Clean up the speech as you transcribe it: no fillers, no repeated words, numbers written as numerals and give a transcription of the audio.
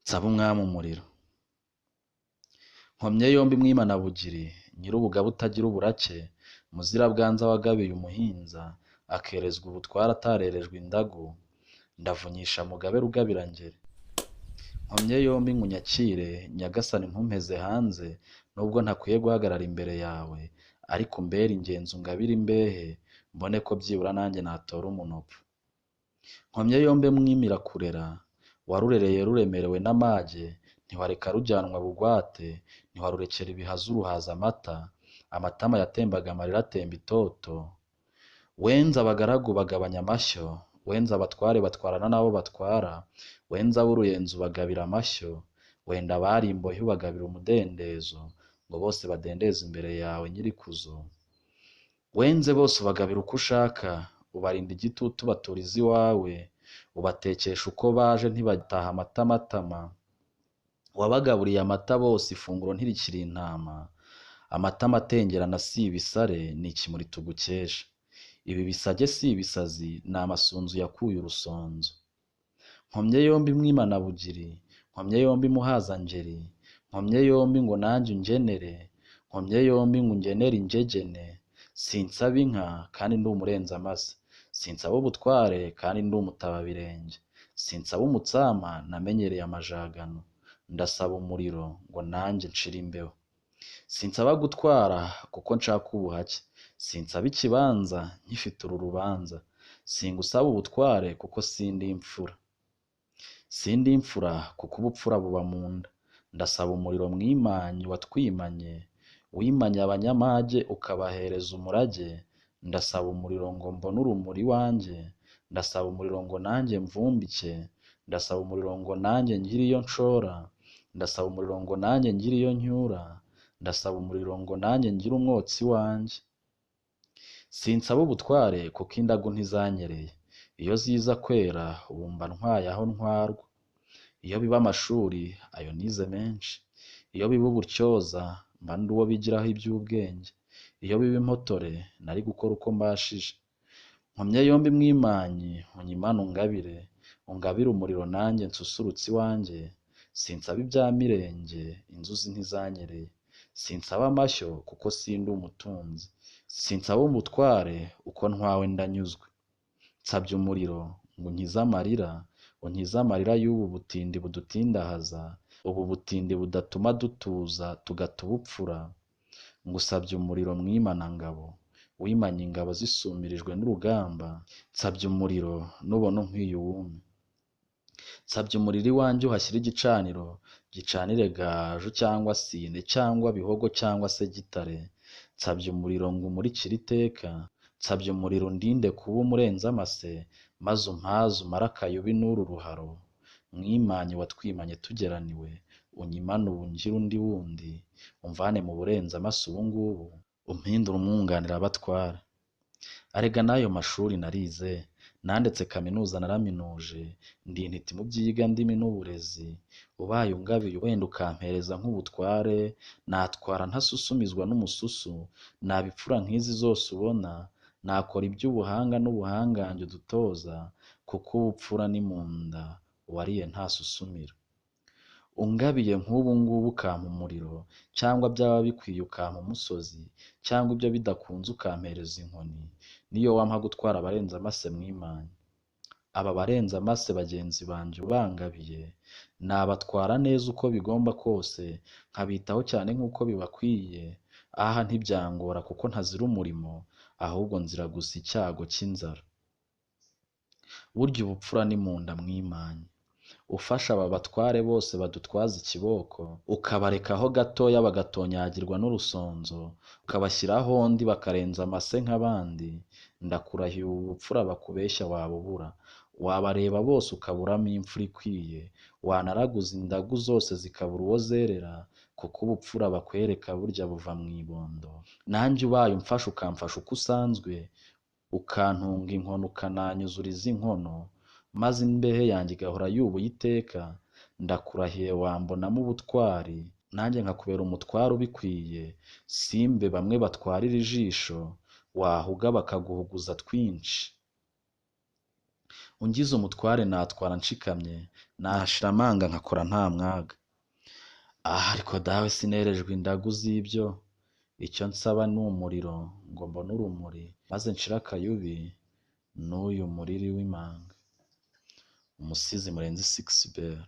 Nsaba umwami umuriro. Nkomye yombi Mwimana-bugiri, Nyir'ubugabo utagira uburake, Muzirabwanza wagabiye umuhinza, akerezwa ubutware atarerejwe indagu, ndavunyisha Mugabe Rugabirangeri. Nkomye yombi ngo unyakire, Nyagasani ntumpeze hanze, nubwo ntakwiye guhagarara imbere yawe, ariko umbere ingenzi ungabire imbehe, mbone ko byibura nanjye natora umunopfo. Nkomye yombi Mwimirakurera, warurereye ruremerewe n'amage, ntiwareka rujyanwa bugwate, ntiwarurekera ibihaza uruhaza amata, amatama yatembaga amarira atemba itoto. Wenze abagaragu bagabanya amashyo, wenze abatware batwarana n'abo batwara, wenze ab'uruyenzi ubagabira amashyo, wenda abari imbohe ubagabira umudendezo, ngo bose badendeze imbere yawe Nyirikuzo. Wenze bose ubagabira uko ushaka, ubarinda igitutu ubaturiza iwawe, ubatekesha uko baje ntibataha amatamatama. Wabagaburiye amata bose ifunguro ntirikiri intama, amatama atengerana si ibisare ni ikimuri tugukesha. Ibi bisage si ibisazi ni amasunzu yakuye urusonzo. Nkomye yombi Mwimana-bugiri, nkomye yombi Muhazangeri, nkomye yombi ngo nanjye ungenere, nkomye yombi ngo ungenere ingegene, sinsaba inka kandi ndi umurenzamase, sinsaba ubutware kandi ndi umutababirenge, sinsaba umutsama namenyereye amajagano, ndasaba umuriro ngo nanjye nshire imbeho. Sinsaba gutwara kuko nshaka ubuhake, sinsaba ikibanza nkifite uru rubanza, singusaba ubutware kuko sindi imfura. Sindi imfura kuko ubupfura buba mu nda, ndasaba umuriro mwimanyi watwimanye, wimanye abanyamage ukabahereza umurage, ndasaba umuriro ngo mbone urumuri iwanjye, ndasaba umuriro ngo nanjye mvumbike, ndasaba umuriro ngo nanjye ngire iyo nshora, ndasaba umuriro ngo nanjye ngire iyo ncyura, ndasaba umuriro ngo nanjye ngire umwotsi iwanjye. Sinsaba ubutware kuko indagu ntizanyereye, iyo ziza kwera ubu mba ntwaye aho ntwarwa. Iyo biba amashuri ayo nize menshi, iyo biba ubutyoza mba ndi uwo bigiraho iby'ubwenge, iyo biba impotore nari gukora uko mbashije. Nkomye yombi Mwimanyi unyimane ungabire, ungabire umuriro nanjye nsusurutse iwanjye, sinsaba ibya mirenge inzuzi ntizanyereye, sinsaba amashyo kuko sindi umutunzi, sinsaba ubutware uko ntwawe ndanyuzwe. Nsabye umuriro ngo unkize amarira, unkize amarira y'ubu butindi budutindahaza, ubu butindi budatuma dutuza tugata ubupfura. Ngusabye umuriro Mwimanangabo, wimanye ingabo zisumirijwe n'urugamba, nsabye umuriro nubona unkwiye uwumpe. Nsabye umuriro iwanjye uhashyire igicaniro, gicanire gaju cyangwa sine cyangwa bihogo cyangwa se gitare, nsabye umuriro ngo umurikire iteka, nsabye umuriro undinde kuba umurenzamase, maze umpaze umare akayubi n'uru ruharo. Mwimanyi watwimanye tugeraniwe, unyimane ubu ngire undi wundi, umvane mu burenzamase ubu ngubu, umpindure umwunganirabatware. Arega n'ayo mashuri narize, nandetse kaminuza naraminuje, ndi intiti mu by'iyigandimi n'uburezi, ubaye ungabiye wenda ukampereza nk'ubutware, natwara ntasusumizwa n'umususu, naba imfura nk'izi zose ubona, nakora iby'ubuhanga n'ubuhangange udutoza, kuko ubupfura ni mu nda, uwariye ntasusumira. Ungabiye nk'ubu ngubu ukampa umuriro, cyangwa byaba bikwiye ukampa umusozi, cyangwa ibyo bidakunze ukampereza inkoni, niyo wampa gutwara abarenzamase Mwimanyi. Aba barenzamase bagenzi banjye ubangabiye, nabatwara neza uko bigomba kose, nkabitaho cyane nk'uko bibakwiye, aha ntibyangora kuko ntazira umurimo, ahubwo nzira gusa icyago cy'inzara. Burya ubupfura ni mu nda Mwimanyi. Ufasha aba batware bose badutwaza ikiboko, ukabarekaho gatoya bagatonyagirwa n'urusonzo, ukabashyiraho undi bakarenza amase nk'abandi, ndakurahiye ubu bupfura bakubeshya wabubura, wabareba bose ukaburamo imfura ikwiye, wanaraguza indagu zose zikabura uwo zerera, kuko ubupfura bakwereka burya buva mu ibondo. Nanjye ubaye umfasha ukamfasha uko usanzwe, ukantunga inkono ukananyuzuriza inkono, maze imbehe yanjye igahora yubuye iteka, ndakurahiye wambonamo ubutwari, nanjye nkakubera umutware ubikwiye, simbe bamwe batwarira ijisho, wahuga bakaguhuguza twinshi. Ungize umutware natwara nshikamye, nahashira amanga nkakora nta mwaga. Ah ariko dawe sinerejwe indagu z'ibyo, icyo nsaba ni umuriro ngo mbone urumuri, maze nshire akayubi n'uyu muriri w'imanga. Umusizi Murenzi Sixbert.